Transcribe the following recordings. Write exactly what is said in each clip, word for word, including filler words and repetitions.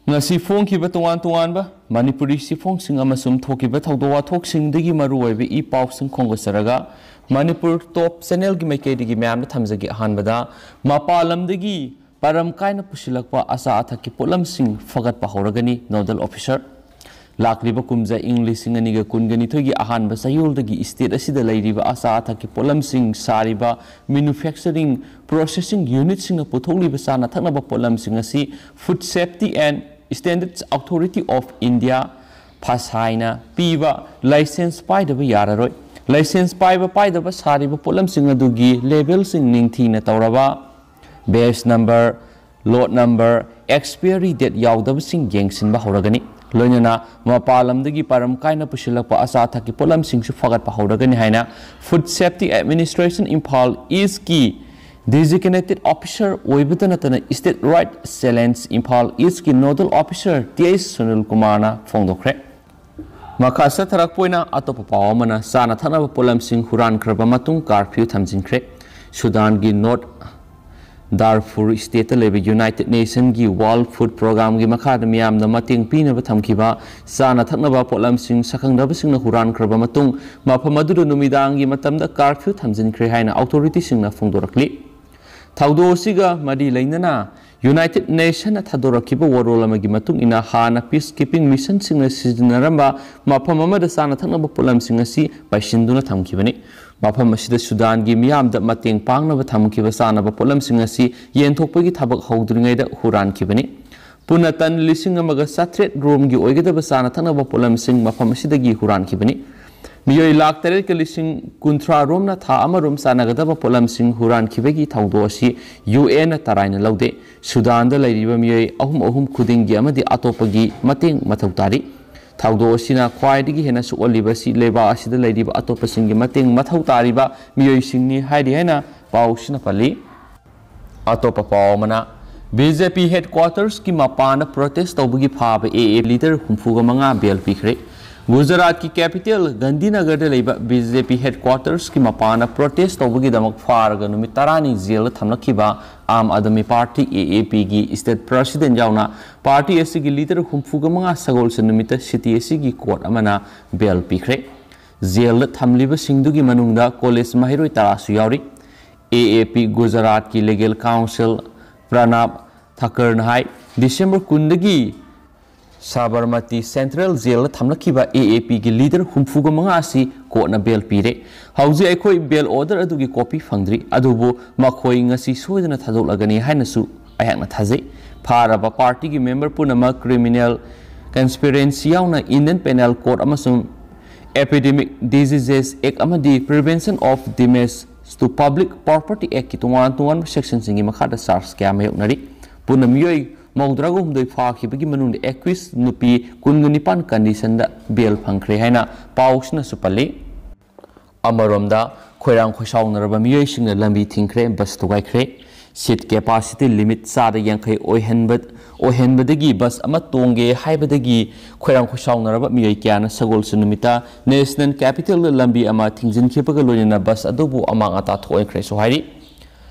ꯉꯁꯤ ꯐꯣꯡꯈꯤꯕ ꯇꯣꯉꯥꯟ ꯇꯣꯉꯥꯟꯕ ꯃꯅꯤꯄꯨꯔꯤ ꯆꯦꯐꯣꯡꯁꯤꯡ ꯑꯃꯁꯨꯡ ꯊꯣꯛꯈꯤꯕ ꯊꯧꯗꯣꯛ ꯋꯥꯊꯣꯛꯁꯤꯡꯗꯒꯤ ꯃꯔꯨꯑꯣꯏꯕ ꯏ ꯄꯥꯎꯁꯤꯡ ꯈꯣꯝꯒꯠꯆꯔꯒ ꯃꯅꯤꯄꯨꯔ ꯇꯣꯞ ꯆꯦꯅꯦꯜꯒꯤ ꯃꯥꯏꯀꯩꯗꯒꯤ ꯃꯌꯥꯝꯗ ꯊꯝꯖꯒꯦ꯫ ꯑꯍꯥꯟꯕꯗ, ꯃꯄꯥꯟ ꯂꯝꯗꯒꯤ ꯃꯔꯝ ꯀꯥꯏꯅ ꯄꯨꯁꯤꯜꯂꯛꯄ ꯑꯆꯥ ꯑꯊꯛꯀꯤ ꯄꯣꯠꯂꯝꯁꯤꯡ ꯐꯒꯠꯄ ꯍꯧꯔꯒꯅꯤ, ꯅꯣꯗꯜ ꯑꯣꯐꯤꯁꯔ꯫ ꯂꯥꯛꯂꯤꯕ ꯀꯨꯝꯖꯥ ꯏꯪ ꯂꯤꯁꯤꯡ ꯑꯅꯤꯒ ꯀꯨꯟꯒꯅꯤꯊꯣꯏꯒꯤ ꯑꯍꯥꯟꯕ ꯆꯌꯣꯜꯗꯒꯤ ꯁ꯭ꯇꯦꯠ ꯑꯁꯤꯗ ꯂꯩꯔꯤꯕ ꯑꯆꯥ ꯑꯊꯛꯀꯤ ꯄꯣꯠꯂꯝꯁꯤꯡ ꯁꯥꯔꯤꯕ ꯃꯦꯅꯨꯐꯦꯛꯆꯔꯤꯡ ꯄ꯭ꯔꯣꯁꯦꯁꯤꯡ ꯌꯨꯅꯤꯠꯁꯤꯡꯅ ꯄꯨꯊꯣꯛꯂꯤꯕ ꯆꯥꯅ ꯊꯛꯅꯕ ꯄꯣꯠꯂꯝꯁꯤꯡ ꯑꯁꯤ Food Safety and Standards Authority of India, ꯐꯁꯥꯏꯅ ꯄꯤꯕ ꯂꯥꯏꯁꯦꯟꯁ ꯄꯥꯏꯗꯕ ꯌꯥꯔꯔꯣꯏ꯫ ꯂꯥꯏꯁꯦꯟꯁ ꯄꯥꯏꯕ ꯄꯥꯏꯗꯕ ꯁꯥꯔꯤꯕ ꯄꯣꯠꯂꯝꯁꯤꯡ ꯑꯗꯨꯒꯤ ꯂꯦꯕꯦꯜꯁꯤꯡ ꯅꯤꯡꯊꯤꯅ ꯇꯧꯔꯕ, batch number, lot number, expiry date ꯌꯥꯎꯗꯕꯁꯤꯡ ꯌꯦꯡꯁꯤꯟꯕ ꯍꯧꯔꯒꯅꯤ꯫ ꯂꯣꯏꯅꯅ ꯃꯄꯥꯟ ꯂꯝꯗꯒꯤ ꯄꯔꯝ ꯀꯥꯏꯅ ꯄꯨꯁꯤꯜꯂꯛꯄ ꯑꯆꯥ ꯑꯊꯛꯀꯤ ꯄꯣꯠꯂꯝꯁꯤꯡꯁꯨ ꯐꯒꯠꯄ ꯍꯧꯔꯒꯅꯤ ꯍꯥꯏꯅ Food Safety Administration ꯏꯝꯐꯥꯜ ꯏꯁꯀꯤ ꯗꯤꯖꯤꯒꯅꯦꯇꯦꯠ ꯑꯣꯐꯤꯁꯔ ꯑꯣꯏꯕꯇ ꯅꯠꯇꯅ State Right Challenge ꯏꯝꯐꯥꯜ ꯏꯁꯀꯤ nodal officer T H Sunil ꯀꯨꯃꯥꯔꯅ ꯐꯣꯡꯗꯣꯛꯈ꯭ꯔꯦ꯫ ꯃꯈꯥ ꯆꯠꯊꯔꯛꯄ ꯑꯣꯏꯅ ꯑꯇꯣꯞꯄ ꯄꯥꯎ ꯑꯃꯅ, ꯆꯥꯅ ꯊꯛꯅꯕ ꯄꯣꯠꯂꯝꯁꯤꯡ ꯍꯨꯔꯥꯟꯈ꯭ꯔꯕ ꯃꯇꯨꯡ ꯀꯥꯔꯐ꯭ꯌꯨ ꯊꯝꯖꯤꯟꯈ꯭ꯔꯦ꯫ ꯁꯨꯗꯥꯟꯒꯤ ꯅꯣꯔꯠ ꯗꯥꯔꯐꯨꯔ ꯁ꯭ꯇꯦꯠꯇ ꯂꯩꯕ ꯌꯨꯅꯥꯏꯇꯦꯗ ꯅꯦꯁꯟꯒꯤ ꯋꯥꯔꯜꯗ ꯐꯨꯗ ꯄ꯭ꯔꯣꯒ꯭ꯔꯥꯝꯒꯤ ꯃꯈꯥꯗ ꯃꯤꯌꯥꯝꯗ ꯃꯇꯦꯡ ꯄꯤꯅꯕ ꯊꯝꯈꯤꯕ ꯆꯥꯅ ꯊꯛꯅꯕ ꯄꯣꯠꯂꯝꯁꯤꯡ ꯁꯛꯈꯪꯗꯕꯁꯤꯡꯅ ꯍꯨꯔꯥꯟꯈ꯭ꯔꯕ ꯃꯇꯨꯡ ꯃꯐꯝ ꯑꯗꯨꯗ ꯅꯨꯃꯤꯗꯥꯡꯒꯤ ꯃꯇꯝꯗ ꯀꯥꯔꯐ꯭ꯌꯨ ꯊꯝꯖꯤꯟꯈ꯭ꯔꯦ ꯍꯥꯏꯅ ꯑꯣꯊꯣꯔꯤꯇꯤꯁꯤꯡꯅ ꯐꯣꯡꯗꯣꯔꯛꯂꯤ꯫ ꯊꯧꯗꯣꯛ ꯑꯁꯤꯒ ꯃꯔꯤ ꯂꯩꯅꯅ ꯌꯨꯅꯥꯏꯇꯦꯗ ꯅꯦꯁꯟꯅ ꯊꯥꯗꯣꯔꯛꯈꯤꯕ ꯋꯥꯔꯣꯜ ꯑꯃꯒꯤ ꯃꯇꯨꯡ ꯏꯟꯅ, ꯍꯥꯟꯅ ꯄꯤꯁ ꯀꯤꯄꯤꯡ ꯃꯤꯁꯟꯁꯤꯡꯅ ꯁꯤꯖꯤꯟꯅꯔꯝꯕ ꯃꯐꯝ ꯑꯃꯗ ꯆꯥꯅ ꯊꯛꯅꯕ ꯄꯣꯠꯂꯝꯁꯤꯡ ꯑꯁꯤ ꯄꯩꯁꯤꯟꯗꯨꯅ ꯊꯝꯈꯤꯕꯅꯤ꯫ ꯃꯐꯝ ꯑꯁꯤꯗ ꯁꯨꯗꯥꯟꯒꯤ ꯃꯤꯌꯥꯝꯗ ꯃꯇꯦꯡ ꯄꯥꯡꯅꯕ ꯊꯝꯈꯤꯕ ꯆꯥꯅꯕ ꯄꯣꯠꯂꯝꯁꯤꯡ ꯑꯁꯤ ꯌꯦꯟꯊꯣꯛꯄꯒꯤ ꯊꯕꯛ ꯍꯧꯗ꯭ꯔꯤꯉꯩꯗ ꯍꯨꯔꯥꯟꯈꯤꯕꯅꯤ꯫ ꯄꯨꯟꯅ ꯇꯟ ꯂꯤꯁꯤꯡ ꯑꯃꯒ ꯆꯥꯇ꯭ꯔꯦꯠ ꯔꯣꯝꯒꯤ ꯑꯣꯏꯒꯗꯕ ꯆꯥꯅ ꯊꯛꯅꯕ ꯄꯣꯠꯂꯝꯁꯤꯡ ꯃꯐꯝ ꯑꯁꯤꯗꯒꯤ ꯍꯨꯔꯥꯟꯈꯤꯕꯅꯤ꯫ ꯃꯤꯑꯣꯏ ꯂꯥꯈ ꯇꯔꯦꯠꯀ ꯂꯤꯁꯤꯡ ꯀꯨꯟꯊ꯭ꯔꯥ ꯔꯣꯝꯅ ꯊꯥ ꯑꯃꯔꯣꯝ ꯆꯥꯅꯒꯗꯕ ꯄꯣꯠꯂꯝꯁꯤꯡ ꯍꯨꯔꯥꯟꯈꯤꯕꯒꯤ ꯊꯧꯗꯣꯛ ꯑꯁꯤ ꯌꯨ ꯑꯦꯟꯅ ꯇꯔꯥꯏꯅ ꯂꯧꯗꯦ꯫ ꯁꯨꯗꯥꯟꯗ ꯂꯩꯔꯤꯕ ꯃꯤꯑꯣꯏ ꯑꯍꯨꯝ ꯑꯍꯨꯝ ꯈꯨꯗꯤꯡꯒꯤ ꯑꯃꯗꯤ ꯑꯇꯣꯞꯄꯒꯤ ꯃꯇꯦꯡ ꯃꯊꯧ ꯇꯥꯔꯤ꯫ ꯊꯧꯗꯣꯛ ꯑꯁꯤꯅ ꯈ꯭ꯋꯥꯏꯗꯒꯤ ꯍꯦꯟꯅ ꯁꯣꯛꯍꯜꯂꯤꯕ ꯑꯁꯤ ꯂꯩꯕꯥꯛ ꯑꯁꯤꯗ ꯂꯩꯔꯤꯕ ꯑꯇꯣꯞꯄꯁꯤꯡꯒꯤ ꯃꯇꯦꯡ ꯃꯊꯧ ꯇꯥꯔꯤꯕ ꯃꯤꯑꯣꯏꯁꯤꯡꯅꯤ ꯍꯥꯏꯔꯤ ꯍꯥꯏꯅ ꯄꯥꯎ ꯑꯁꯤꯅ ꯄꯜꯂꯤ꯫ ꯑꯇꯣꯞꯄ ꯄꯥꯎ ꯑꯃꯅ, ꯕꯤ ꯖꯦ ꯄꯤ ꯍꯦꯗꯀ꯭ꯋꯥꯇꯔꯁꯀꯤ ꯃꯄꯥꯟꯗ ꯄ꯭ꯔꯣꯇꯦꯁ ꯇꯧꯕꯒꯤ ꯐꯥꯕ ꯑꯦ ꯑꯦ ꯂꯤꯗꯔ ꯍꯨꯝꯐꯨꯒ ꯃꯉꯥ ꯕꯦꯜ ꯄꯤꯈ꯭ꯔꯦ꯫ ꯒꯨꯖꯔꯥꯠꯀꯤ capital ꯒꯥꯟꯙꯤꯅꯒꯔꯗ ꯂꯩꯕ BJP headquarters ꯀꯤ ꯃꯄꯥꯟꯗ protest ꯇꯧꯕꯒꯤꯗꯃꯛ ꯐꯥꯔꯒ ꯅꯨꯃꯤꯠ ꯇꯔꯥꯅꯤ ꯖꯦꯜꯗ ꯊꯝꯂꯛꯈꯤꯕ ꯑꯥꯝ ꯑꯥꯗꯃꯤ ꯄꯥꯔꯇꯤ, AAP ꯒꯤ state president ꯌꯥꯎꯅ ꯄꯥꯔꯇꯤ ꯑꯁꯤꯒꯤ leader ꯍꯨꯝꯐꯨꯒ ꯃꯉꯥ ꯁꯒꯣꯜꯁꯦꯟ ꯅꯨꯃꯤꯠꯇ city ꯑꯁꯤꯒꯤ court ꯑꯃꯅ bail ꯄꯤꯈ꯭ꯔꯦ꯫ ꯖꯦꯜꯗ ꯊꯝꯂꯤꯕꯁꯤꯡꯗꯨꯒꯤ ꯃꯅꯨꯡꯗ college ꯃꯍꯩꯔꯣꯏ ꯇꯔꯥꯁꯨ ꯌꯥꯎꯔꯤ꯫ AAP ꯒꯨꯖꯔꯥꯠꯀꯤ legal counsel ꯄ꯭ꯔꯅꯥꯕ ꯊꯥꯀꯔꯅ ꯍꯥꯏ, ꯗꯤꯁꯦꯝꯕꯔ ꯀꯨꯟꯗꯒꯤ ꯁꯥꯕꯔꯃꯇꯤ Central Jailꯗ ꯊꯝꯂꯛꯈꯤꯕ AAP ꯒꯤ leader ꯍꯨꯝꯐꯨꯒ ꯃꯉꯥ ꯑꯁꯤ courtꯅ bail ꯄꯤꯔꯦ꯫ ꯍꯧꯖꯤꯛ ꯑꯩꯈꯣꯏ bail order ꯑꯗꯨꯒꯤ copy ꯐꯪꯗ꯭ꯔꯤ, ꯑꯗꯨꯕꯨ ꯃꯈꯣꯏ ꯉꯁꯤ ꯁꯣꯏꯗꯅ ꯊꯥꯗꯣꯛꯂꯒꯅꯤ ꯍꯥꯏꯅꯁꯨ ꯑꯩꯍꯥꯛꯅ ꯊꯥꯖꯩ꯫ ꯐꯥꯔꯕ ꯄꯥꯔꯇꯤꯒꯤ member ꯄꯨꯝꯅꯃꯛ criminal conspiracy ꯌꯥꯎꯅ Indian Penal Code ꯑꯃꯁꯨꯡ Epidemic Diseases Act ꯑꯃꯗꯤ Prevention of Damage to Public Property Actꯀꯤ ꯇꯣꯉꯥꯟ ꯇꯣꯉꯥꯟꯕ sectionꯁꯤꯡꯒꯤ ꯃꯈꯥꯗ charge ꯀꯌꯥ ꯃꯥꯌꯣꯛꯅꯔꯤ꯫ ꯄꯨꯟꯅ ꯃꯤꯑꯣꯏ ꯃꯧꯗ꯭ꯔꯥꯒ ꯍꯨꯝꯗꯣꯏ ꯐꯥꯈꯤꯕꯒꯤ ꯃꯅꯨꯡꯗ ꯑꯦꯀ꯭ꯌꯨꯁ ꯅꯨꯄꯤ ꯀꯨꯟꯒ ꯅꯤꯄꯥꯟ conditionꯗ bail ꯐꯪꯈ꯭ꯔꯦ ꯍꯥꯏꯅ ꯄꯥꯎꯁꯤꯅꯁꯨ ꯄꯜꯂꯤ꯫ ꯑꯃꯔꯣꯝꯗ, ꯈꯣꯏꯔꯥꯡ ꯈꯣꯏꯁꯥꯎꯅꯔꯕ ꯃꯤꯑꯣꯏꯁꯤꯡꯅ ꯂꯝꯕꯤ ꯊꯤꯡꯈ꯭ꯔꯦ, ꯕꯁ ꯊꯨꯒꯥꯏꯈ꯭ꯔꯦ꯫ Seat capacity limit ꯆꯥꯗ ꯌꯥꯡꯈꯩ ꯑꯣꯏꯍꯟꯕ ꯑꯣꯏꯍꯟꯕꯗꯒꯤ ꯕꯁ ꯑꯃ ꯇꯣꯡꯒꯦ ꯍꯥꯏꯕꯗꯒꯤ ꯈꯣꯏꯔꯥꯡ ꯈꯣꯏꯁꯥꯎꯅꯔꯕ ꯃꯤꯑꯣꯏ ꯀꯌꯥꯅ ꯁꯒꯣꯜꯁꯦꯟ ꯅꯨꯃꯤꯠꯇ National Capitalꯗ ꯂꯝꯕꯤ ꯑꯃ ꯊꯤꯡꯖꯤꯟꯈꯤꯕꯒ ꯂꯣꯏꯅꯅ ꯕꯁ ꯑꯗꯨꯕꯨ ꯑꯃꯥꯡ ꯑꯇꯥ ꯊꯣꯛꯍꯟꯈ꯭ꯔꯦꯁꯨ ꯍꯥꯏꯔꯤ꯫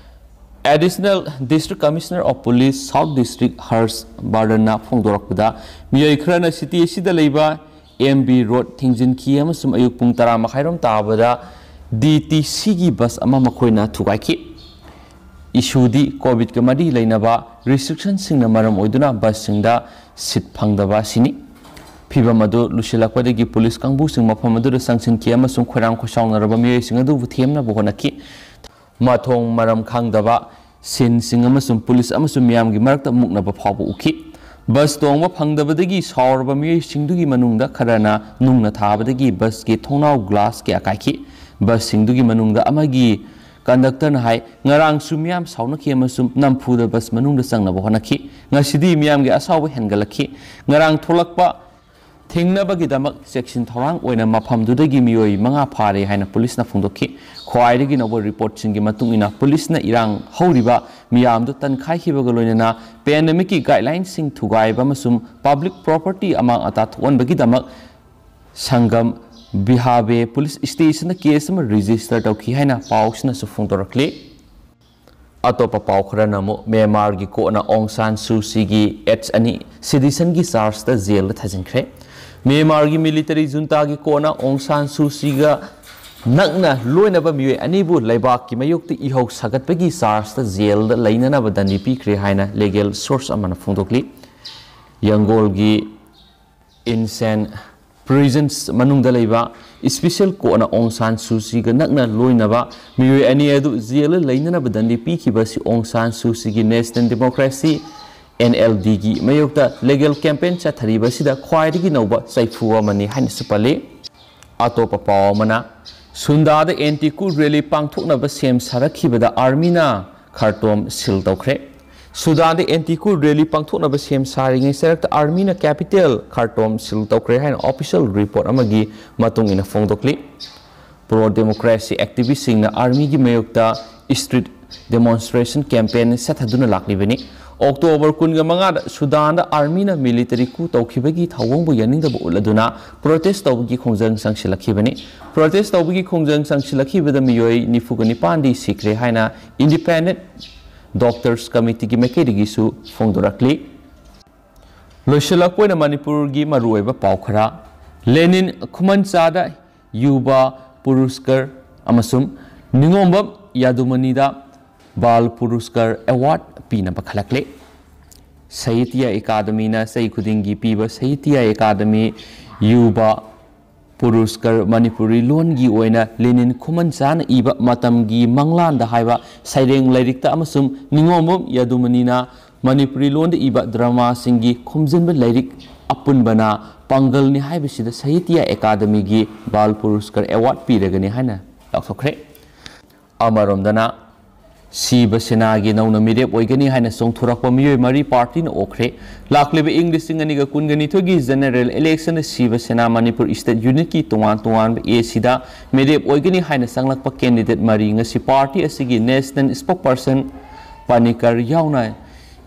Additional District Commissioner of Police South District ꯍꯔꯁ ꯕꯔꯗꯟꯅ ꯐꯣꯡꯗꯣꯔꯛꯄꯗ, ꯃꯤꯑꯣꯏ ꯈꯔꯅ city ꯑꯁꯤꯗ ꯂꯩꯕ MB Road ꯊꯤꯡꯖꯤꯟꯈꯤ ꯑꯃꯁꯨꯡ ꯑꯌꯨꯛ ꯄꯨꯡ ꯇꯔꯥ ꯃꯈꯥꯏꯔꯣꯝ ꯇꯥꯕꯗ DTCꯒꯤ ꯕꯁ ꯑꯃ ꯃꯈꯣꯏꯅ ꯊꯨꯒꯥꯏꯈꯤ꯫ Issueꯗꯤ COVIDꯀ ꯃꯔꯤ ꯂꯩꯅꯕ restrictionꯁꯤꯡꯅ ꯃꯔꯝ ꯑꯣꯏꯗꯨꯅ ꯕꯁꯁꯤꯡꯗ seat ꯐꯪꯗꯕ ꯑꯁꯤꯅꯤ꯫ ꯐꯤꯚꯝ ꯑꯗꯨ ꯂꯨꯁꯤꯜꯂꯛꯄꯗꯒꯤ ꯄꯨꯂꯤꯁ ꯀꯥꯡꯕꯨꯁꯤꯡ ꯃꯐꯝ ꯑꯗꯨꯗ ꯆꯪꯁꯤꯟꯈꯤ ꯑꯃꯁꯨꯡ ꯈꯣꯏꯔꯥꯡ ꯈꯣꯏꯁꯥꯎꯅꯔꯕ ꯃꯤꯑꯣꯏꯁꯤꯡ ꯑꯗꯨꯕꯨ ꯊꯦꯝꯅꯕ ꯍꯣꯠꯅꯈꯤ꯫ ꯃꯊꯣꯡ ꯃꯔꯝ ꯈꯪꯗꯕ ꯁꯤꯟꯁꯤꯡ ꯑꯃꯁꯨꯡ ꯄꯨꯂꯤꯁ ꯑꯃꯁꯨꯡ ꯃꯤꯌꯥꯝꯒꯤ ꯃꯔꯛꯇ ꯃꯨꯛꯅꯕ ꯐꯥꯎꯕ ꯎꯈꯤ꯫ ꯕꯁ ꯇꯣꯡꯕ ꯐꯪꯗꯕꯗꯒꯤ ꯁꯥꯎꯔꯕ ꯃꯤꯑꯣꯏꯁꯤꯡꯗꯨꯒꯤ ꯃꯅꯨꯡꯗ ꯈꯔꯅ ꯅꯨꯡꯅ ꯊꯥꯕꯗꯒꯤ ꯕꯁꯀꯤ ꯊꯣꯡꯅꯥꯎ glass ꯀꯌꯥ ꯀꯥꯏꯈꯤ꯫ ꯕꯁꯁꯤꯡꯗꯨꯒꯤ ꯃꯅꯨꯡꯗ ꯑꯃꯒꯤ conductorꯅ ꯍꯥꯏ, ꯉꯔꯥꯡꯁꯨ ꯃꯤꯌꯥꯝ ꯁꯥꯎꯅꯈꯤ ꯑꯃꯁꯨꯡ ꯅꯝꯐꯨꯗ ꯕꯁ ꯃꯅꯨꯡꯗ ꯆꯪꯅꯕ ꯍꯣꯠꯅꯈꯤ꯫ ꯉꯁꯤꯗꯤ ꯃꯤꯌꯥꯝꯒꯤ ꯑꯁꯥꯎꯕ ꯍꯦꯟꯒꯠꯂꯛꯈꯤ꯫ ꯉꯔꯥꯡ ꯊꯣꯛꯂꯛꯄ ꯊꯤꯡꯅꯕꯒꯤꯗꯃꯛ ꯆꯦꯛꯁꯤꯟ ꯊꯧꯔꯥꯡ ꯑꯣꯏꯅ ꯃꯐꯝꯗꯨꯗꯒꯤ ꯃꯤꯑꯣꯏ ꯃꯉꯥ ꯐꯥꯔꯦ ꯍꯥꯏꯅ ꯄꯨꯂꯤꯁꯅ ꯐꯣꯡꯗꯣꯛꯈꯤ꯫ ꯈ꯭ꯋꯥꯏꯗꯒꯤ ꯅꯧꯕ reportꯁꯤꯡꯒꯤ ꯃꯇꯨꯡ ꯏꯟꯅ, ꯄꯨꯂꯤꯁꯅ ꯏꯔꯥꯡ ꯍꯧꯔꯤꯕ ꯃꯤꯌꯥꯝꯗꯨ ꯇꯟꯈꯥꯏꯈꯤꯕꯒ ꯂꯣꯏꯅꯅ pandemicꯀꯤ guidelinesꯁꯤꯡ ꯊꯨꯒꯥꯏꯕ ꯑꯃꯁꯨꯡ public property ꯑꯃꯥꯡ ꯑꯇꯥ ꯊꯣꯛꯍꯟꯕꯒꯤꯗꯃꯛ ꯁꯪꯒꯝ ꯕꯤꯍꯥꯕꯦ ꯄꯨꯂꯤꯁ ꯁ꯭ꯇꯦꯁꯟꯗ ꯀꯦꯁ ꯑꯃ ꯔꯦꯖꯤꯁꯇꯔ ꯇꯧꯈꯤ ꯍꯥꯏꯅ ꯄꯥꯎꯁꯤꯅꯁꯨ ꯐꯣꯡꯗꯣꯔꯛꯂꯤ꯫ ꯑꯇꯣꯞꯄ ꯄꯥꯎ ꯈꯔꯅ ꯑꯃꯨꯛ ꯃ꯭ꯌꯥꯟꯃꯥꯔꯒꯤ ꯀꯣꯔꯠꯅ ꯑꯣꯡ ꯁꯥꯟ ꯁꯨ ꯆꯤꯒꯤ ꯑꯦꯠꯁ ꯑꯅꯤ ꯁꯤꯗꯤꯁꯟꯒꯤ ꯆꯥꯔꯖꯇ ꯖꯦꯜꯗ ꯊꯥꯖꯤꯟꯈ꯭ꯔꯦ꯫ ꯃ꯭ꯌꯥꯟꯃꯥꯔꯒꯤ ꯃꯤꯂꯤꯇꯔꯤ ꯖꯨꯟꯇꯥꯒꯤ ꯀꯣꯔꯠꯅ ꯑꯣꯡ ꯁꯥꯟ ꯁꯨ ꯆꯤꯒ ꯅꯛꯅ ꯂꯣꯏꯅꯕ ꯃꯤꯑꯣꯏ ꯑꯅꯤꯕꯨ ꯂꯩꯕꯥꯛꯀꯤ ꯃꯥꯌꯣꯛꯇ ꯏꯍꯧ ꯁꯥꯒꯠꯄꯒꯤ ꯆꯥꯔꯖꯇ ꯖꯦꯜꯗ ꯂꯩꯅꯅꯕ ꯗꯟꯗꯤ ꯄꯤꯈ꯭ꯔꯦ ꯍꯥꯏꯅ ꯂꯤꯒꯦꯜ ꯁꯣꯔꯁ ꯑꯃꯅ ꯐꯣꯡꯗꯣꯛꯂꯤ꯫ ꯌꯪꯒꯣꯜꯒꯤ ꯏꯟꯁꯦꯟ ꯄ꯭ꯔꯤꯖꯟꯁ ꯃꯅꯨꯡꯗ ꯂꯩꯕ ꯏꯁꯄꯤꯁꯦꯜ ꯀꯣꯔꯠꯅ ꯑꯣꯡ ꯁꯥꯟ ꯁꯨ ꯆꯤꯒ ꯅꯛꯅ ꯂꯣꯏꯅꯕ ꯃꯤꯑꯣꯏ ꯑꯅꯤ ꯑꯗꯨ ꯖꯦꯜꯗ ꯂꯩꯅꯅꯕ ꯗꯟꯗꯤ ꯄꯤꯈꯤꯕ ꯑꯁꯤ ꯑꯣꯡ ꯁꯥꯟ ꯁꯨ ꯆꯤꯒꯤ ꯅꯦꯁꯅꯦꯜ ꯗꯦꯃꯣꯀ꯭ꯔꯦꯁꯤ, ꯑꯦꯟ ꯑꯦꯜ ꯗꯤꯒꯤ ꯃꯥꯌꯣꯛꯇ ꯂꯤꯒꯦꯜ ꯀꯦꯝꯄꯦꯟ ꯆꯠꯊꯔꯤꯕ ꯑꯁꯤꯗ ꯈ꯭ꯋꯥꯏꯗꯒꯤ ꯅꯧꯕ ꯆꯩꯐꯨ ꯑꯃꯅꯤ ꯍꯥꯏꯅꯁꯨ ꯄꯜꯂꯤ꯫ ꯑꯇꯣꯞꯄ ꯄꯥꯎ ꯑꯃꯅ, ꯁꯨꯟꯗꯥꯗ ꯑꯦꯟꯇꯤ ꯀꯨ ꯔꯦꯂꯤ ꯄꯥꯡꯊꯣꯛꯅꯕ ꯁꯦꯝ ꯁꯥꯔꯛꯈꯤꯕꯗ ꯑꯥꯔꯃꯤꯅ ꯈꯥꯔꯇꯣꯝ ꯁꯤꯜ ꯇꯧꯈ꯭ꯔꯦ꯫ ꯁꯨꯗꯥꯟꯗ ꯑꯦꯟꯇꯤ ꯀꯨ ꯔꯦꯂꯤ ꯄꯥꯡꯊꯣꯛꯅꯕ ꯁꯦꯝ ꯁꯥꯔꯤꯉꯩ ꯆꯔꯛꯇ ꯑꯥꯔꯃꯤꯅ ꯀꯦꯄꯤꯇꯦꯜ ꯈꯥꯔꯇꯣꯝ ꯁꯤꯜ ꯇꯧꯈ꯭ꯔꯦ ꯍꯥꯏꯅ ꯑꯣꯐꯤꯁꯤꯌꯦꯜ ꯔꯤꯄꯣꯔꯠ ꯑꯃꯒꯤ ꯃꯇꯨꯡ ꯏꯟꯅ ꯐꯣꯡꯗꯣꯛꯂꯤ꯫ ꯄ꯭ꯔꯣ ꯗꯦꯃꯣꯀ꯭ꯔꯦꯁꯤ ꯑꯦꯛꯇꯤꯚꯤꯁꯁꯤꯡꯅ ꯑꯥꯔꯃꯤꯒꯤ ꯃꯥꯌꯣꯛꯇ ꯁ꯭ꯇ꯭ꯔꯤꯠ ꯗꯦꯃꯣꯟꯁꯇ꯭ꯔꯦꯁꯟ ꯀꯦꯝꯄꯦꯟ ꯆꯠꯊꯗꯨꯅ ꯂꯥꯛꯂꯤꯕꯅꯤ꯫ ꯑꯣꯛꯇꯣꯕꯔ ꯀꯨꯟꯒ ꯃꯉꯥꯗ ꯁꯨꯗꯥꯟꯗ ꯑꯥꯔꯃꯤꯅ ꯃꯤꯂꯤꯇꯔꯤ ꯀꯨ ꯇꯧꯈꯤꯕꯒꯤ ꯊꯧꯑꯣꯡꯕꯨ ꯌꯥꯅꯤꯡꯗꯕ ꯎꯠꯂꯗꯨꯅ ꯄ꯭ꯔꯣꯇꯦꯁ ꯇꯧꯕꯒꯤ ꯈꯣꯡꯖꯪ ꯆꯪꯁꯤꯜꯂꯛꯈꯤꯕꯅꯤ꯫ ꯄ꯭ꯔꯣꯇꯦꯁ ꯇꯧꯕꯒꯤ ꯈꯣꯡꯖꯪ ꯆꯪꯁꯤꯜꯂꯛꯈꯤꯕꯗ ꯃꯤꯑꯣꯏ ꯅꯤꯐꯨꯒ ꯅꯤꯄꯥꯟꯗꯤ ꯁꯤꯈ꯭ꯔꯦ ꯍꯥꯏꯅ ꯏꯟꯗꯤꯄꯦꯟꯗꯦꯟꯠ ꯗꯣꯛꯇꯔꯁ ꯀꯃꯤꯇꯤꯒꯤ ꯃꯥꯏꯀꯩꯗꯒꯤꯁꯨ ꯐꯣꯡꯗꯣꯔꯛꯂꯤ꯫ ꯂꯣꯏꯁꯤꯜꯂꯛꯄ ꯑꯣꯏꯅ ꯃꯅꯤꯄꯨꯔꯒꯤ ꯃꯔꯨꯑꯣꯏꯕ ꯄꯥꯎ ꯈꯔ꯫ ꯂꯦꯅꯤꯟ ꯈꯨꯃꯟꯆꯥꯗ ꯌꯨꯕ ꯄꯨꯔꯨꯁꯀꯔ ꯑꯃꯁꯨꯡ ꯅꯤꯉꯣꯝꯕꯝ ꯌꯥꯗꯨꯃꯅꯤꯗ ꯕꯥꯜ ꯄꯨꯔꯨꯁꯀꯔ ꯑꯦꯋꯥꯔꯗ ꯄꯤꯅꯕ ꯈꯜꯂꯛꯂꯦ꯫ ꯁꯥꯍꯤꯇ꯭ꯌ ꯑꯦꯀꯥꯗꯃꯤꯅ ꯆꯍꯤ ꯈꯨꯗꯤꯡꯒꯤ ꯄꯤꯕ ꯁꯥꯍꯤꯇ꯭ꯌ ꯑꯦꯀꯥꯗꯃꯤ ꯌꯨꯕ ꯄꯨꯔꯨꯁꯀꯔ ꯃꯅꯤꯄꯨꯔꯤ ꯂꯣꯟꯒꯤ ꯑꯣꯏꯅ ꯂꯦꯅꯤꯟ ꯈꯨꯃꯟꯆꯥꯅ ꯏꯕ ꯃꯇꯝꯒꯤ ꯃꯪꯂꯥꯟꯗ ꯍꯥꯏꯕ ꯁꯩꯔꯦꯡ ꯂꯥꯏꯔꯤꯛꯇ ꯑꯃꯁꯨꯡ ꯅꯤꯉꯣꯝꯕꯝ ꯌꯥꯗꯨꯃꯅꯤꯅ ꯃꯅꯤꯄꯨꯔꯤ ꯂꯣꯟꯗ ꯏꯕ ꯗ꯭ꯔꯃꯥꯁꯤꯡꯒꯤ ꯈꯣꯝꯖꯤꯟꯕ ꯂꯥꯏꯔꯤꯛ ꯑꯄꯨꯟꯕꯅ ꯄꯥꯡꯒꯜꯅꯤ ꯍꯥꯏꯕꯁꯤꯗ ꯁꯥꯍꯤꯇ꯭ꯌ ꯑꯦꯀꯥꯗꯃꯤꯒꯤ ꯕꯥꯜ ꯄꯨꯔꯨꯁꯀꯔ ꯑꯦꯋꯥꯔꯗ ꯄꯤꯔꯒꯅꯤ ꯍꯥꯏꯅ ꯂꯥꯎꯊꯣꯛꯈ꯭ꯔꯦ꯫ ꯑꯃꯔꯣꯝꯗꯅ, ꯁꯤꯕ ꯁꯦꯅꯥꯒꯤ ꯅꯧꯅ ꯃꯤꯔꯦꯞ ꯑꯣꯏꯒꯅꯤ ꯍꯥꯏꯅ ꯆꯣꯡꯊꯣꯔꯛꯄ ꯃꯤꯑꯣꯏ ꯃꯔꯤ ꯄꯥꯔꯇꯤꯅ ꯑꯣꯛꯈ꯭ꯔꯦ꯫ ꯂꯥꯛꯂꯤꯕ ꯏꯪ ꯂꯤꯁꯤꯡ ꯑꯅꯤꯒ ꯀꯨꯟꯒ ꯅꯤꯊꯣꯏꯒꯤ ꯖꯦꯅꯦꯔꯦꯜ ꯏꯂꯦꯛꯁꯟꯗ ꯁꯤꯕ ꯁꯦꯅꯥ ꯃꯅꯤꯄꯨꯔ ꯁ꯭ꯇꯦꯠ ꯌꯨꯅꯤꯠꯀꯤ ꯇꯣꯉꯥꯟ ꯇꯣꯉꯥꯟꯕ ꯑꯦꯁꯤꯗ ꯃꯤꯔꯦꯞ ꯑꯣꯏꯒꯅꯤ ꯍꯥꯏꯅ ꯆꯪꯂꯛꯄ ꯀꯦꯟꯗꯤꯗꯦꯠ ꯃꯔꯤ ꯉꯁꯤ ꯄꯥꯔꯇꯤ ꯑꯁꯤꯒꯤ ꯅꯦꯁꯅꯦꯜ ꯁ꯭ꯄꯣꯛꯄꯔꯁꯟ ꯄꯥꯅꯤꯀꯔ ꯌꯥꯎꯅ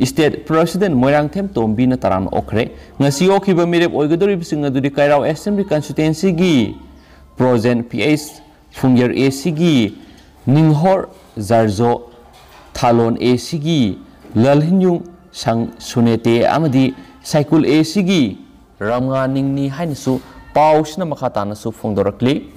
State President ꯃꯣꯏꯔꯥꯡꯊꯦꯝ ꯇꯣꯝꯕꯤꯅ ꯇꯔꯥꯝꯅ ꯑꯣꯛꯈ꯭ꯔꯦ꯫ ꯉꯁꯤ ꯑꯣꯛꯈꯤꯕ ꯃꯤꯔꯦꯞ ꯑꯣꯏꯒꯗꯧꯔꯤꯕꯁꯤꯡ ꯑꯗꯨꯗꯤ ꯀꯩꯔꯥꯎ Assembly Constituencyꯒꯤ ꯄ꯭ꯔꯣꯖꯦꯟ ꯄꯤ ꯑꯩꯆ ꯐꯨꯡꯌꯔ ꯑꯦꯁꯤꯒꯤ ꯅꯤꯡꯍꯣꯔ ꯖꯥꯔꯖꯣ, ꯊꯥꯂꯣꯟ ꯑꯦꯁꯤꯒꯤ ꯂꯜꯍꯤꯟꯌꯨꯡ ꯁꯪ ꯁꯨꯅꯦꯇꯦ ꯑꯃꯗꯤ ꯁꯥꯏꯀꯨꯜ ꯑꯦꯁꯤꯒꯤ ꯔꯝꯉꯥ ꯅꯤꯡꯅꯤ ꯍꯥꯏꯅꯁꯨ ꯄꯥꯎꯁꯤꯅ ꯃꯈꯥ ꯇꯥꯅꯁꯨ ꯐꯣꯡꯗꯣꯔꯛꯂꯤ꯫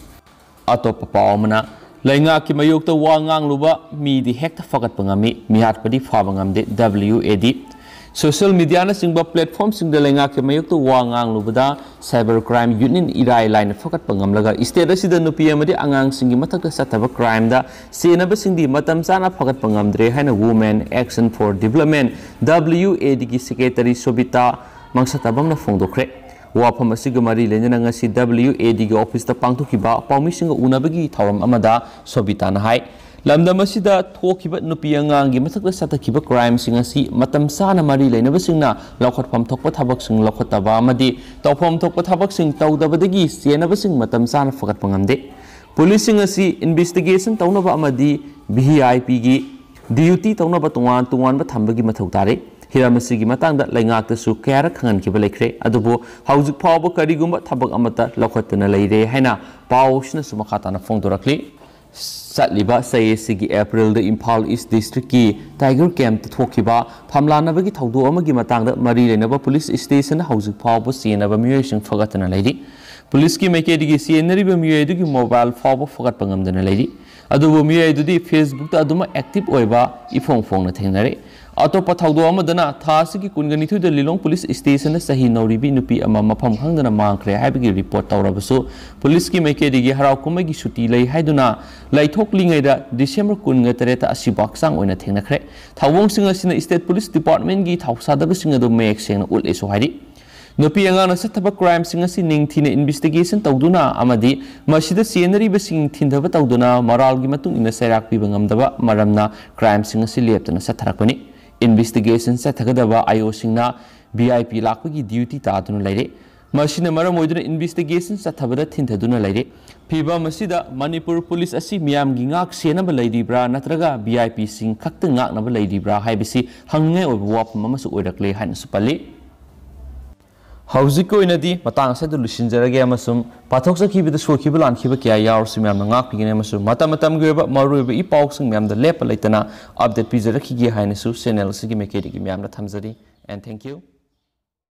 ꯑꯇꯣꯞꯄ ꯄꯥꯎ ꯑꯃꯅ, ꯂꯩꯉꯥꯛꯀꯤ ꯃꯥꯌꯣꯛꯇ ꯋꯥ ꯉꯥꯡꯂꯨꯕ ꯃꯤꯗꯤ ꯍꯦꯛꯇ ꯐꯒꯠꯄ ꯉꯝꯃꯤ, ꯃꯤꯍꯥꯠꯄꯗꯤ ꯐꯥꯕ ꯉꯝꯗꯦ, W A D꯫ Social mediaꯅꯆꯤꯡꯕ platformꯁꯤꯡꯗ ꯂꯩꯉꯥꯛꯀꯤ ꯃꯥꯌꯣꯛꯇ ꯋꯥ ꯉꯥꯡꯂꯨꯕꯗ cyber crime unitꯅ ꯏꯔꯥꯏ ꯂꯥꯏꯅ ꯐꯒꯠꯄ ꯉꯝꯂꯒ state ꯑꯁꯤꯗ ꯅꯨꯄꯤ ꯑꯃꯗꯤ ꯑꯉꯥꯡꯁꯤꯡꯒꯤ ꯃꯊꯛꯇ ꯆꯠꯊꯕ crimeꯗ ꯆꯦꯟꯅꯕꯁꯤꯡꯗꯤ ꯃꯇꯝ ꯆꯥꯅ ꯐꯒꯠꯄ ꯉꯝꯗ꯭ꯔꯦ ꯍꯥꯏꯅ Women Action for Development, W A Dꯒꯤ secretary ꯁꯣꯕꯤꯇꯥ ꯃꯪꯁꯇꯥꯕꯝꯅ ꯐꯣꯡꯗꯣꯛꯈ꯭ꯔꯦ꯫ ꯋꯥꯐꯝ ꯑꯁꯤꯒ ꯃꯔꯤ ꯂꯩꯅꯅ ꯉꯁꯤ W A Dꯒꯤ officeꯇ ꯄꯥꯡꯊꯣꯛꯈꯤꯕ ꯄꯥꯎꯃꯤꯁꯤꯡꯒ ꯎꯅꯕꯒꯤ ꯊꯧꯔꯝ ꯑꯃꯗ ꯁꯣꯕꯤꯇꯥꯅ ꯍꯥꯏ, ꯂꯝꯗꯝ ꯑꯁꯤꯗ ꯊꯣꯛꯈꯤꯕ ꯅꯨꯄꯤ ꯑꯉꯥꯡꯒꯤ ꯃꯊꯛꯇ ꯆꯠꯊꯈꯤꯕ crimeꯁꯤꯡ ꯑꯁꯤ ꯃꯇꯝ ꯆꯥꯅ ꯃꯔꯤ ꯂꯩꯅꯕꯁꯤꯡꯅ ꯂꯧꯈꯠꯐꯝ ꯊꯣꯛꯄ ꯊꯕꯛꯁꯤꯡ ꯂꯧꯈꯠꯇꯕ ꯑꯃꯗꯤ ꯇꯧꯐꯝ ꯊꯣꯛꯄ ꯊꯕꯛꯁꯤꯡ ꯇꯧꯗꯕꯗꯒꯤ ꯆꯦꯟꯅꯕꯁꯤꯡ ꯃꯇꯝ ꯆꯥꯅ ꯐꯒꯠꯄ ꯉꯝꯗꯦ꯫ Policeꯁꯤꯡ ꯑꯁꯤ investigation ꯇꯧꯅꯕ ꯑꯃꯗꯤ V I Pꯒꯤ duty ꯇꯧꯅꯕ ꯇꯣꯉꯥꯟ ꯇꯣꯉꯥꯟꯕ ꯊꯝꯕꯒꯤ ꯃꯊꯧ ꯇꯥꯔꯦ꯫ ꯍꯤꯔꯝ ꯑꯁꯤꯒꯤ ꯃꯇꯥꯡꯗ ꯂꯩꯉꯥꯛꯇꯁꯨ ꯀꯌꯥꯔꯛ ꯈꯪꯍꯟꯈꯤꯕ ꯂꯩꯈ꯭ꯔꯦ, ꯑꯗꯨꯕꯨ ꯍꯧꯖꯤꯛ ꯐꯥꯎꯕ ꯀꯔꯤꯒꯨꯝꯕ ꯊꯕꯛ ꯑꯃꯠꯇ ꯂꯧꯈꯠꯇꯅ ꯂꯩꯔꯦ ꯍꯥꯏꯅ ꯄꯥꯎ ꯑꯁꯤꯅꯁꯨ ꯃꯈꯥ ꯇꯥꯅ ꯐꯣꯡꯗꯣꯔꯛꯂꯤ꯫ ꯆꯠꯂꯤꯕ ꯆꯍꯤ ꯑꯁꯤꯒꯤ Aprilꯗ ꯏꯝꯐꯥꯜ East Districtꯀꯤ Tiger Campꯇ ꯊꯣꯛꯈꯤꯕ ꯐꯝꯂꯥꯟꯅꯕꯒꯤ ꯊꯧꯗꯣꯛ ꯑꯃꯒꯤ ꯃꯇꯥꯡꯗ ꯃꯔꯤ ꯂꯩꯅꯕ police stationꯗ ꯍꯧꯖꯤꯛ ꯐꯥꯎꯕ ꯆꯦꯟꯅꯕ ꯃꯤꯑꯣꯏꯁꯤꯡ ꯐꯒꯠꯇꯅ ꯂꯩꯔꯤ꯫ Policeꯀꯤ ꯃꯥꯏꯀꯩꯗꯒꯤ ꯆꯦꯟꯅꯔꯤꯕ ꯃꯤꯑꯣꯏ ꯑꯗꯨꯒꯤ mobile ꯐꯥꯎꯕ ꯐꯒꯠꯄ ꯉꯝꯗꯅ ꯂꯩꯔꯤ꯫ ꯑꯗꯨꯕꯨ ꯃꯤꯑꯣꯏ ꯑꯗꯨꯗꯤ Facebookꯇ ꯑꯗꯨꯃꯛ active ꯑꯣꯏꯕ ꯏꯐꯣꯡ ꯐꯣꯡꯅ ꯊꯦꯡꯅꯔꯦ꯫ ꯑꯇꯣꯞꯄ ꯊꯧꯗꯣꯛ ꯑꯃꯗꯅ ꯊꯥ ꯑꯁꯤꯒꯤ ꯀꯨꯟꯒ ꯅꯤꯊꯣꯏꯗ ꯂꯤꯂꯣꯡ police stationꯗ ꯆꯍꯤ ꯅꯧꯔꯤꯕꯤ ꯅꯨꯄꯤ ꯑꯃ ꯃꯐꯝ ꯈꯪꯗꯅ ꯃꯥꯡꯈ꯭ꯔꯦ ꯍꯥꯏꯕꯒꯤ report ꯇꯧꯔꯕꯁꯨ, policeꯀꯤ ꯃꯥꯏꯀꯩꯗꯒꯤ ꯍꯔꯥꯎ ꯀꯨꯝꯍꯩꯒꯤ ꯁꯨꯇꯤ ꯂꯩ ꯍꯥꯏꯗꯨꯅ ꯂꯩꯊꯣꯛꯂꯤꯉꯩꯗ December ꯀꯨꯟꯒ ꯇꯔꯦꯠꯇ ꯑꯁꯤꯕ ꯍꯛꯆꯥꯡ ꯑꯣꯏꯅ ꯊꯦꯡꯅꯈ꯭ꯔꯦ꯫ ꯊꯧꯑꯣꯡꯁꯤꯡ ꯑꯁꯤꯅ state police departmentꯀꯤ ꯊꯧꯁꯥꯗꯕꯁꯤꯡ ꯑꯗꯨ ꯃꯌꯦꯛ ꯁꯦꯡꯅ ꯎꯠꯂꯦꯁꯨ ꯍꯥꯏꯔꯤ꯫ ꯅꯨꯄꯤ ꯑꯉꯥꯡꯅ ꯆꯠꯊꯕ crimeꯁꯤꯡ ꯑꯁꯤ ꯅꯤꯡꯊꯤꯅ investigation ꯇꯧꯗꯨꯅ ꯑꯃꯗꯤ ꯃꯁꯤꯗ ꯆꯦꯟꯅꯔꯤꯕꯁꯤꯡ ꯊꯤꯟꯊꯕ ꯇꯧꯗꯨꯅ ꯃꯔꯥꯜꯒꯤ ꯃꯇꯨꯡ ꯏꯟꯅ ꯆꯩꯔꯥꯛ ꯄꯤꯕ ꯉꯝꯗꯕ ꯃꯔꯝꯅ crimeꯁꯤꯡ ꯑꯁꯤ ꯂꯦꯞꯇꯅ ꯆꯠꯊꯔꯛꯄꯅꯤ꯫ Investigation ꯆꯠꯊꯒꯗꯕ ꯑꯥꯏ ꯑꯣꯁꯤꯡꯅ V I P ꯂꯥꯛꯄꯒꯤ duty ꯇꯥꯗꯨꯅ ꯂꯩꯔꯦ꯫ ꯃꯁꯤꯅ ꯃꯔꯝ ꯑꯣꯏꯗꯨꯅ ꯏꯟꯚꯦꯁꯇꯤꯒꯦꯁꯟ ꯆꯠꯊꯕꯗ ꯊꯤꯟꯊꯗꯨꯅ ꯂꯩꯔꯤ꯫ ꯐꯤꯕꯝ ꯑꯁꯤꯗ ꯃꯅꯤꯄꯨꯔ ꯄꯨꯂꯤꯁ ꯑꯁꯤ ꯃꯤꯌꯥꯝꯒꯤ ꯉꯥꯛ ꯁꯦꯟꯅꯕ ꯂꯩꯔꯤꯕ꯭ꯔꯥ ꯅꯠꯇ꯭ꯔꯒ ꯚꯤ ꯑꯥꯏ ꯄꯤꯁꯤꯡ ꯈꯛꯇ ꯉꯥꯛꯅꯕ ꯂꯩꯔꯤꯕ꯭ꯔꯥ ꯍꯥꯏꯕꯁꯤ ꯍꯪꯅꯤꯡꯉꯥꯏ ꯑꯣꯏꯕ ꯋꯥꯐꯝ ꯑꯃꯁꯨ ꯑꯣꯏꯔꯛꯂꯦ ꯍꯥꯏꯅꯁꯨ ꯄꯜꯂꯤ꯫ ꯍꯧꯖꯤꯛꯀꯤ ꯑꯣꯏꯅꯗꯤ ꯃꯇꯥꯡ ꯑꯁꯤꯗ ꯂꯣꯏꯁꯤꯟꯖꯔꯒꯦ ꯑꯃꯁꯨꯡ ꯄꯥꯊꯣꯛꯆꯈꯤꯕꯗ ꯁꯣꯏꯈꯤꯕ ꯂꯥꯟꯈꯤꯕ ꯀꯌꯥ ꯌꯥꯎꯔꯁꯨ ꯃꯌꯥꯝꯅ ꯉꯥꯛꯄꯤꯒꯅꯤ ꯑꯃꯁꯨꯡ ꯃꯇꯝ ꯃꯇꯝꯒꯤ ꯑꯣꯏꯕ ꯃꯔꯨꯑꯣꯏꯕ ꯏ ꯄꯥꯎꯁꯤꯡ ꯃꯌꯥꯝꯗ ꯂꯦꯞꯄ ꯂꯩꯇꯅ ꯑꯞꯗꯦꯠ ꯄꯤꯖꯔꯛꯈꯤꯒꯦ ꯍꯥꯏꯅꯁꯨ ꯆꯦꯅꯦꯜ ꯑꯁꯤꯒꯤ ꯃꯥꯏꯀꯩꯗꯒꯤ ꯃꯌꯥꯝꯗ ꯊꯝꯖꯔꯤ꯫ And thank you.